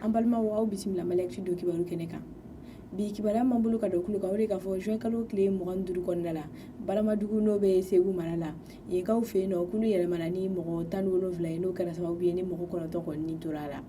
An balimaw, aw bisimila Mali Actu don kibaru kɛnɛ kan. Bi kibaruya m'an bolo ka da kulo kan, o de k'a fɔ juin kalo tile 25 kɔnɔna la, Balamadugu, n'o bɛ Segu mara la, yenkaw fɛ yen nɔ, kulu yɛlɛmana ni mɔgɔ 17 ye, n'o kɛra sababu ye ni mɔgɔ 9 kɔni tora a la.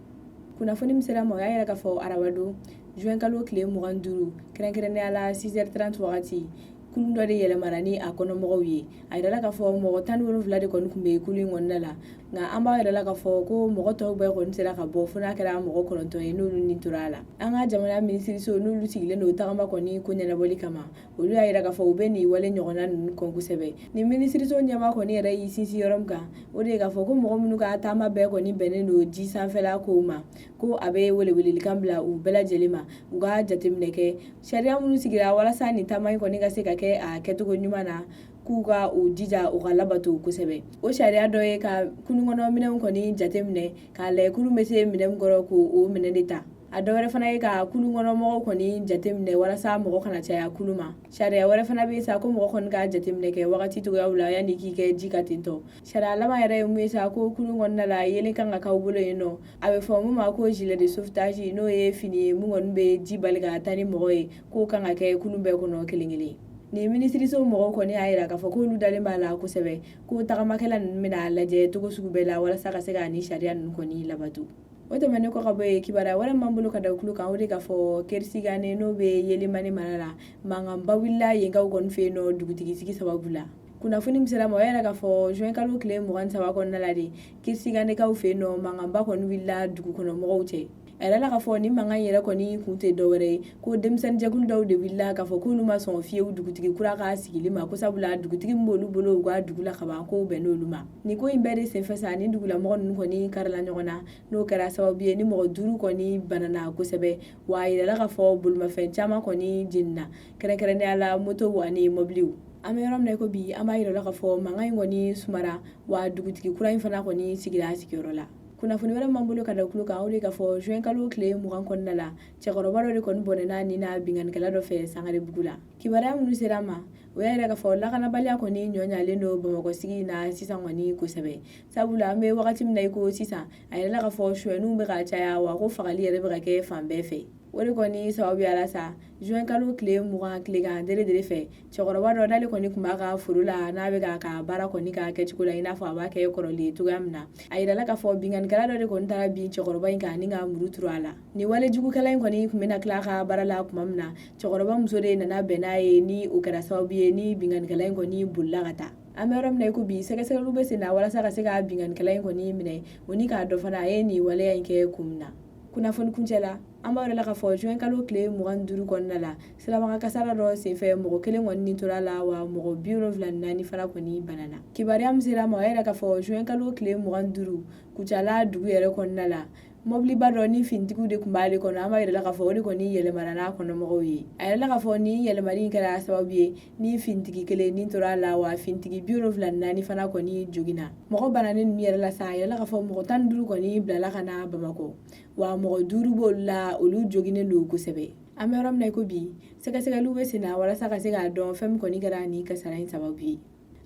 Kunnafoni min sera ma, o y'a yira k'a fɔ arabadon juin kalo tile 25, kɛrɛnkɛrɛnnenya la 6h30 wagati, kulun dɔ de yɛlɛmana ni a kɔnɔmɔgɔw ye. A yirala k'a fɔ mɔgɔ 17 de kɔni tun bɛ kulu in kɔnɔna la, nka an b'a yirala k'a fɔ ko mɔgɔ tɔw bɛɛ kɔni sera ka bɔ, fo n'a kɛra mɔgɔ 9 ye, n'olu ni tora a la. An ka jamana minisiriso, n'olu sigilen don tagama kɔni ko ɲɛnabɔli kama, olu y'a yira k'a fɔ u bɛ nin wale ɲɔgɔnna ninnu kɔn kosɛbɛ. Ni minisiriso ɲɛmaa kɔni yɛrɛ y'i sinsin yɔrɔ min kan, o de ye k'a fɔ ko mɔgɔ minnu ka taama bɛɛ kɔni bɛnnen don ji sanfɛla kow ma, ko a bɛ welewelelikan bila u bɛɛ lajɛlen ma, u ka jateminɛ kɛ sariya minnu sigira walasa nin taama in kɔni ka se ka kɛ a kɛcogo ɲuman na, k'u ka u jija u ka labato kosɛbɛ. O sariya dɔ ye ka kulun kɔnɔ minɛnw kɔni jateminɛ k'a lajɛ kulun bɛ se minɛn min kɔrɔ, k'o minɛn de ta. A dɔ wɛrɛ fana ye ka kulun kɔnɔ mɔgɔw kɔni jateminɛ walasa mɔgɔ kana caya kulun ma. Sariya wɛrɛ fana bɛ sa ko mɔgɔ kɔni ka jateminɛ kɛ wagati cogoyaw la yanni k'i kɛ ji kan tentɔ. Sariya laban yɛrɛ ye mun ye sa, ko kulun kɔnɔna la, yeelen kan ka k'aw bolo yen nɔ, a bɛ fɔ mun ma ko gilet de sauvetage, n'o ye fini ye mun kɔni bɛ ji bali ka taa ni mɔgɔ ye, k'o kan ka kɛ kulun bɛɛ kɔnɔ kelen kelen. Nin minisiriso mɔgɔw kɔni y'a jira k'a fɔ k'olu dalen b'a la kosɛbɛ ko tagamakɛla ninnu bɛna lajɛ cogo sugu bɛɛ la walasa ka se ka nin sariya ninnu kɔni labato. O tɛmɛnen kɔ ka bɔ yen, kibaruya wɛrɛ m'an bolo ka da kulo kan, o de k'a fɔ Kerisigane, n'o bɛ Yelimani mara la, mankanba wulila yenkaw kɔni fɛ yen nɔ dugutigi sigi sababu la. Kunnafoni min sera ma, o y'a yira k'a fɔ juin kalo tile 23 kɔnɔna la de, Kirisiganekaw fɛ yen nɔ, mankanba kɔni wulila dugu kɔnɔ mɔgɔw cɛ. A yirala k'a fɔ nin mankan yɛrɛ kɔni kun tɛ dɔwɛrɛ ye ko denmisɛnninjɛkulu dɔw de wulila k'a fɔ k'olu ma sɔn fiyewu dugutigi kura ka sigili ma, ko sabula dugutigi min b'olu bolo u ka dugu la kaban, k'o bɛn n'olu ma. Nin ko in bɛɛ de senfɛ sa, ni dugulamɔgɔ ninnu kɔni karila ɲɔgɔn na, n'o kɛra sababu ye ni mɔgɔ 5 kɔni banana kosɛbɛ. Wa a yirala k'a fɔ bolimafɛn caman kɔni jenina, kɛrɛnkɛrɛnnenya la motow ani mɔbiliw. An bɛ yɔrɔ min na ko bi, an b'a yira la k'a fɔ mankan in kɔni sumara, wa dugutigi kura in fana kɔni sigira a sigiyɔrɔ la. Kunnafoni wɛrɛ m'an bolo ka da kulo kan, o de k'a fɔ juin kalo tile 20 kɔnɔna la, cɛkɔrɔba dɔ de kɔni bɔnɛna ni na binkannikɛla dɔ fɛ Sangarebugu la. Kibaruya minnu sera ma, o y'a yira k'a fɔ lakanabaliya kɔni ɲɔ ɲalen don Bamakɔ sigi na sisan kɔni kosɛbɛ, sabula an bɛ wagati min na i ko sisan, a yirala k'a fɔ sonyɛniw bɛ ka caya, wa ko fagali yɛrɛ bɛ ka kɛ fan bɛɛ fɛ. O de kɔni sababuya la sa, juin kalo tile 20, tilegan dere dere fɛ, cɛkɔrɔba dɔ n'ale kɔni tun b'a ka foro la, n'a bɛ k'a ka baara kɔni ka kɛcogo la i n'a fɔ a b'a kɛ kɔrɔlen cogoya min na, a yirala k'a fɔ binkannikɛla dɔ de kɔni taara bin cɛkɔrɔba in kan ni ka muru turu a la. Nin wale jugukɛla in kɔni tun bɛna tila a ka baara la tuma min na, cɛkɔrɔba muso de nana bɛn n'a ye, ni o kɛra sababu ye ni binkannikɛla in kɔni bolila ka taa. An bɛ yɔrɔ min na i ko bi, sɛgɛsɛgɛliw bɛ sen na walasa ka se ka binkannikɛla in kɔni minɛ, o ni k'a dɔn fana a ye nin waleya in kɛ kun min na. Kunnafoni kuncɛ la, an b'a yira la k'a fɔ juin kalo tile 25 kɔnɔna la, sirabakan kasara dɔ senfɛ, mɔgɔ kelen kɔni ni tora la, wa mɔgɔ 74 fana kɔni banana. Kibaruya min sera ma, o y'a yira k'a fɔ juin kalo tile 25, Kucala dugu yɛrɛ kɔnɔna la, mɔbiliba dɔ ni finitigiw de tun b'ale kɔnɔ, an b'a yira la k'a fɔ o de kɔni yɛlɛmana n'a kɔnɔmɔgɔw ye. A yirala k'a fɔ nin yɛlɛmani in kɛra sababu ye ni finitigi kelen ni tora a la, wa finitigi 74 fana kɔni joginna. Mɔgɔ bananen ninnu yɛrɛ la sa, a yirala k'a fɔ mɔgɔ 15 kɔni bilala ka na Bamakɔ, wa mɔgɔ 5 b'olu la, olu joginnen don kosɛbɛ. An bɛ yɔrɔ min na i ko bi, sɛgɛsɛgɛliw bɛ sen na walasa ka se k'a dɔn fɛn min kɔni kɛra nin kasara in sababu ye.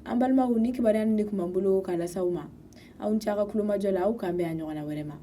An balimaw, ni kibaruya nin de tun b'an bolo k'a lase aw ma. Aw ni ce aw ka kulomajɔ la. Aw k'an bɛn a ɲɔgɔnna wɛrɛ ma.